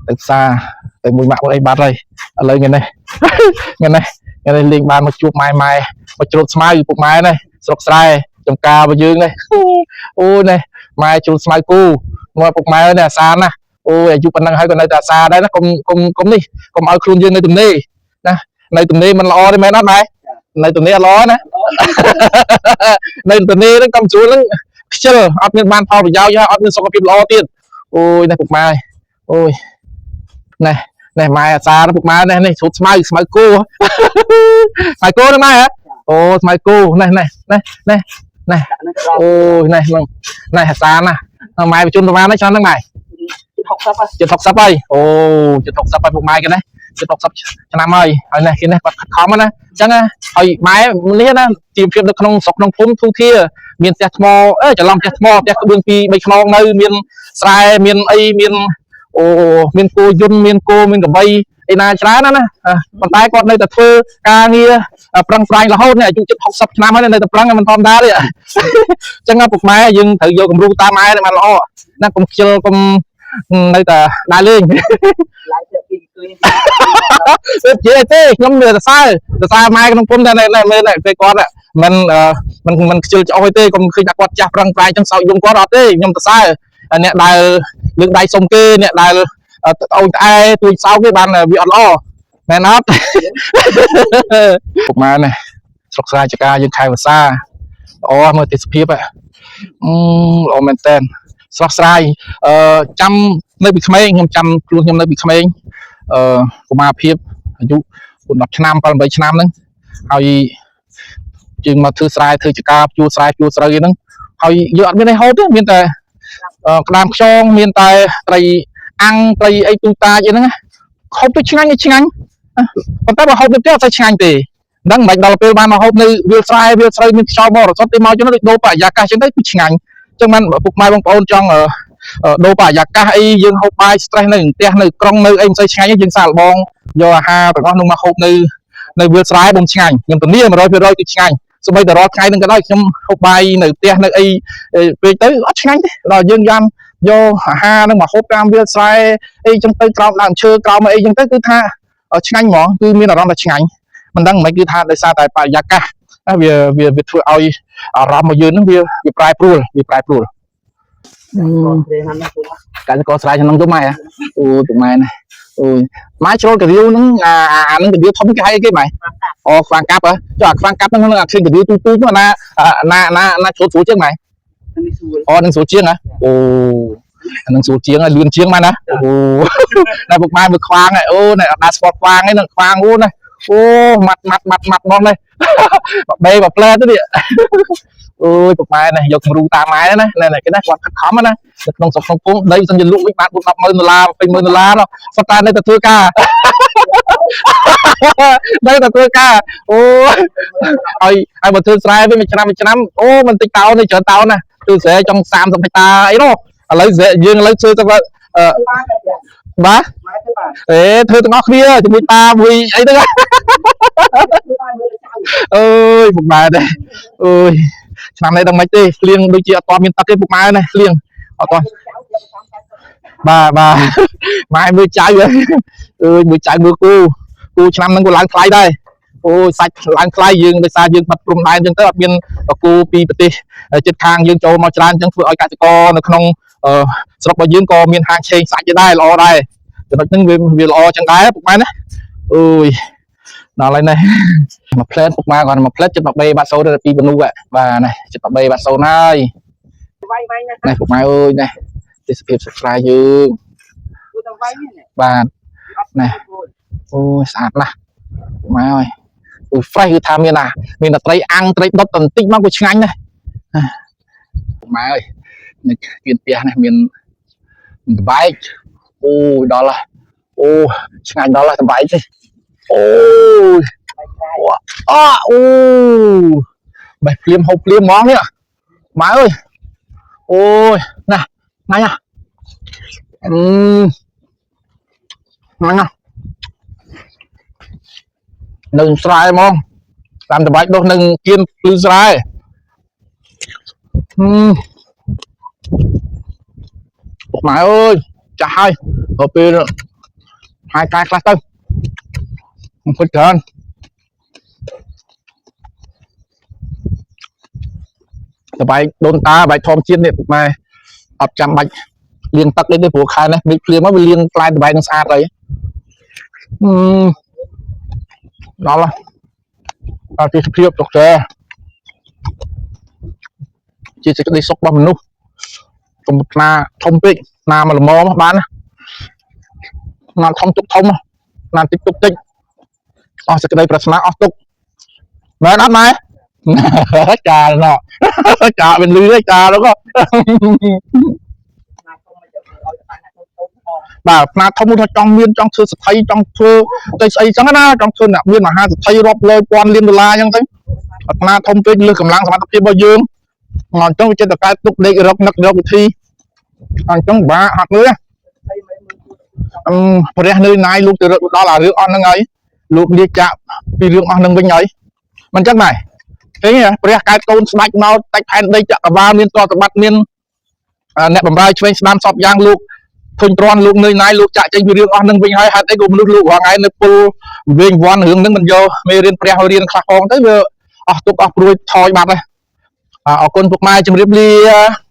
ទៅផ្សារទៅមួយម៉ាក់មួយអីបាត់ហើយឥឡូវថ្ងៃនេះ ថ្ងៃនេះថ្ងៃនេះលេងបានមកជួបម៉ែម៉ែមកច្រូតស្មៅពុកម៉ែនេះស្រុកស្រែចំការរបស់យើងនេះ អូយនេះម៉ែច្រូតស្មៅគូមកពុកម៉ែនេះអាសាណាស់អូយអាយុប៉ុណ្ណឹងហើយក៏នៅតែអាសាដែរណាកុំកុំកុំនេះកុំឲ្យខ្លួនយើងនៅទំនេរណានៅទំនេរមិនល្អទេមែនអត់ម៉ែនៅទំនេរអត់ល្អណា នៅទំនេរហ្នឹងកុំជួលហ្នឹងខ្ជិលអត់មានបានផលប្រយោជន៍ហើយអត់មានសុខភាពល្អទៀតអូយនេះពុកម៉ែអូយនេះនេះម៉ែអាសាពុកម៉ែនេះនេះស្រូតស្មៅស្មៅគោ ស្មៅគោហ្នឹងម៉ែហ៎អូស្មៅគោនេះនេះនេះនេះនេះ ដាក់នឹងក្រោម អូយនេះហ្នឹងនេះអាសាណាម៉ែបញ្ជូនប្រហែលហ្នឹងឆ្នាំហ្នឹងម៉ែ 60ហ៎ ជិត60ហើយអូជិត60ហើយពុកម៉ែគេណាជិត60ឆ្នាំហើយហើយនេះគេនេះគាត់ខិតខំណាអញ្ចឹងណាហើយម៉ែនេះណាជីវភាពនៅក្នុងស្រុកក្នុងភូមិធូធាមានផ្ទះថ្មអេច្រឡំផ្ទះថ្មផ្ទះក្បឿងពីរបីខ្នងនៅមានស្រែមានអីមានអូមានគោយន្តមានគោមានកបីអីណាច្រើនណាស់ណាប៉ុន្តែគាត់នៅតែធ្វើការងារប្រឹងប្រែងរហូតនេះអាយុជិត60ឆ្នាំហើយនៅតែប្រឹងមិនធម្មតាទេអញ្ចឹងពុកម៉ែយើងត្រូវយកគំរូតាមម៉ែនេះបានល្អណាកុំខ្ជិលកុំនៅតែដើរលេង ឡាយទៅពីអង្គុយ វាជាអីទេខ្ញុំមានសរសើរសរសើរម៉ែក្នុងពុំតែណែណែមើលណែពេលគាត់មិនមិនមិនខ្ជិលឆ្អុះទេកុំឃើញថាគាត់ចាស់ប្រឹងប្រែងចឹងសោកយំគាត់អត់ទេខ្ញុំសរសើរអ្នកដែលលើកដៃសុំគេអ្នកដែលត្អូញត្អែទួយសោកគេបានវាអត់ល្អមែនអត់ ពុកម៉ែនេះស្រុកស្រែចកាយើងខែវស្សាល្អមើលទេសភាពអឺល្អមែនតើស្រស់ស្រាយអឺចាំនៅពីក្មេងខ្ញុំចាំខ្លួនខ្ញុំនៅពីក្មេងអឺកុមារភាពអាយុ10ឆ្នាំ7 8ឆ្នាំហ្នឹងហើយយើងមកធ្វើស្រែធ្វើចការជួស្រែជួស្រូវអីហ្នឹងហើយយើងអត់មានអីហូបទេមានតែក្តាមខ្យងមានតែត្រីអាំងត្រីអីទូតាចអីហ្នឹងហូបទៅឆ្ងាញ់ឆ្ងាញ់ប៉ុន្តែបើហូបទៅផ្ទះអត់សូវឆ្ងាញ់ទេដឹងមិនដល់ពេលបានមកហូបនៅវាលស្រែវាលស្រូវមានខ្យល់បរិសុទ្ធទេមកចឹងដូចដូរបរិយាកាសចឹងទៅគឺឆ្ងាញ់ចឹងបានពុកម៉ែបងប្អូនចង់ដូរបរិយាកាសអីយើងហូបបាយ stress នៅផ្ទះនៅក្រុងនៅអីមិនសូវឆ្ងាញ់ទេយើងសាកល្បងយកអាហារទាំងអស់នោះមកហូបនៅនៅវាលស្រែបំឆ្ងាញ់ខ្ញុំធានា100%គឺឆ្ងាញ់សូម្បីតែរាល់ថ្ងៃហ្នឹងក៏ដោយខ្ញុំហូបបាយនៅផ្ទះនៅអីពេកទៅអត់ឆ្ងាញ់ទេដល់យើងយ៉ាំយកអាហារហ្នឹងមកហូបតាមវាលស្រែអីចឹងទៅក្រោមដើមឈើក្រោមអីចឹងទៅគឺថាឆ្ងាញ់ហ្មងគឺមានអារម្មណ៍ថាឆ្ងាញ់មិនដឹងមិនគឺថាដោយសារតែបរិយាកាសណាវាវាវាធ្វើឲ្យអារម្មណ៍របស់យើងហ្នឹងវាវាប្រែប្រួលវាប្រែប្រួល ព្រេហ្នឹងគឺ កសិករស្រែក្នុងទៅម៉ែអូទៅម៉ែណាអូយម៉ែជ្រុលការៀវហ្នឹងអាអាហ្នឹងការៀវធំគេហៅអីគេម៉ែអូខ្វាងកាប់ហ៎ចុះអាខ្វាងកាប់ហ្នឹងអាឃើញការៀវទូទូហ្នឹងណាណាណាណាជ្រុលស្រួលជាងម៉ែ នេះស្រួល អូនឹងស្រួលជាងហ៎អូអានឹងស្រួលជាងហើយលឿនជាងម៉ែណាអូណែពុកម៉ែមើលខ្វាងហើយអូណែអត់ដាស្គាល់ខ្វាងហ្នឹងខ្វាងអូណាអូម៉ាត់ម៉ាត់ម៉ាត់ម៉ាត់ហ្មងនេះបេបផ្លែទៅនេះអូយពុកម៉ែនេះយកគំរូតាមម៉ែណាណែគេណាគាត់ខិតខំណានៅក្នុងស្រុកក្នុងភូមិដីសិនជាលក់វិញបាន4 10ម៉ឺនដុល្លារ20ម៉ឺនដុល្លារនោះសុទ្ធតែនៅតែធ្វើការ នៅតែធ្វើការអូឲ្យឲ្យមកធ្វើស្រែវិញមួយឆ្នាំមួយឆ្នាំអូមិនតិចតោនទេច្រើនតោនណាធ្វើស្រែចង់30ហិកតាអីនោះឥឡូវស្រែយើងឥឡូវធ្វើទៅ បានតែ បាទ ម៉ែទៅបាន អេធ្វើទាំងអស់គ្នាជាមួយតាមួយអីហ្នឹង ទៅបានមើលចៅ អើយពុកម៉ែទេអើយឆ្នាំនេះដឹងមិនទេភ្លៀងដូចជាអត់ទាន់មានទឹកទេពុកម៉ែណាភ្លៀងអត់ទាន់ ចៅយកតាមចៅ បាទបាទម៉ែមើលចៅអើយមើលចៅមើលគូគូឆ្នាំហ្នឹងក៏ឡើងថ្លៃដែរអូយសាច់ឡើងថ្លៃយើងដោយសារយើងបាត់ព្រំដែនអញ្ចឹងទៅអត់មានគូពីប្រទេសជិតខាងយើងចូលមកច្រើនអញ្ចឹងធ្វើឲ្យកសិករនៅក្នុងស្រុករបស់យើងក៏មានហាងឆេងសាច់ដែរល្អដែរចំណុចហ្នឹងវាវាល្អអញ្ចឹងដែរពុកម៉ែណាអើយដល់ហើយនេះមួយផ្លែតពុកម៉ែគាត់មួយផ្លែតចិត្តមកបេបាត់សូនទៅពីបនុបាទនេះចិត្តមកបេបាត់សូនហើយ វាយវាយណា នេះពុកម៉ែអើយនេះទេសភាពសុខស្រែយើង គឺទៅវាយនេះ បាទអូយស្អាតណាស់ពុកម៉ែអើយអូយ fresh គឺថាមានអាមានតែត្រីអាំងត្រីដុតតែបន្តិចមកក៏ឆ្ងាញ់ដែរពុកម៉ែអើយនេះគៀនផ្ទះនេះមានតបែកអូយដល់ហើយអូឆ្ងាញ់ដល់ហើយតបែកទេអូយអអូបេះភ្លាមហូបភ្លាមហ្មងនេះម៉ែអើយអូយណាណាញ៉ាអឺណាញ៉ានៅស្រែហ្មងតាមតបែកដុះនឹងគៀនភ្លឺស្រែហឹមពុកម៉ែអើយ ចាស់ហើយដល់ពេលហើយកាយខ្លះទៅមិនភ្លេចច្រើនតបែកដូនតាបែកធម្មជាតិនេះពុកម៉ែអត់ចាំបាច់លាងទឹកអីទេព្រោះខែនេះមេឃភ្លៀងមកវាលាងផ្លែតបែកនឹងស្អាតហើយអឺដល់ហើយដល់ទេសភាពទុកទេជាសេចក្តីសុខរបស់មនុស្សកុំប្រាថ្នាធំពេកណាមកល្មមបានណាណាធំទុកធំណាតិចទុកតិចអស់សេចក្តីប្រាថ្នាអស់ទុកមែនអត់ម៉ែ ចាណោះចាមិនលឺទេចានោះក៏ ណាធំមកយកឲ្យបានណាធំធំផង បាទផ្នែកធំនោះថាចង់មានចង់ធ្វើសទ្ធិចង់ធ្វើទៅស្អីចឹងណាចង់ធ្វើអ្នកមានមហាសទ្ធិរាប់រយពាន់លានដុល្លារចឹងទៅប្រាថ្នាធំពេកលើសកម្លាំងសមត្ថភាពរបស់យើងអញ្ចឹងវាចិត្តតែកើតទុកដេករកនឹករកវិធីអញ្ចឹងបាក់ហត់មើលណា ហើយមិនមើលគូ អឺព្រះនៅណាយលោកទៅរត់ដល់អារឿងអស់ហ្នឹងហើយលោកលាចាក់ពីរឿងអស់ហ្នឹងវិញហើយមិនចឹងដែរឃើញទេព្រះកើតកូនស្ដេចមកតាច់ផែនដីចក្រវាលមានទ្រព្យសម្បត្តិមានអ្នកបំរើឆ្វេងស្ដាំសពយ៉ាងលោកធុញទ្រាន់លោកនៅណាយលោកចាក់ចេញពីរឿងអស់ហ្នឹងវិញហើយហេតុអីក៏មនុស្សលោករាល់ថ្ងៃនៅពលវិញវាន់រឿងហ្នឹងមិនយកមេរៀនព្រះរៀនខ្លះផងទៅវាអស់ទុកអស់ព្រួយថយបាត់ហើយអរគុណពុកម៉ែជម្រាបលា។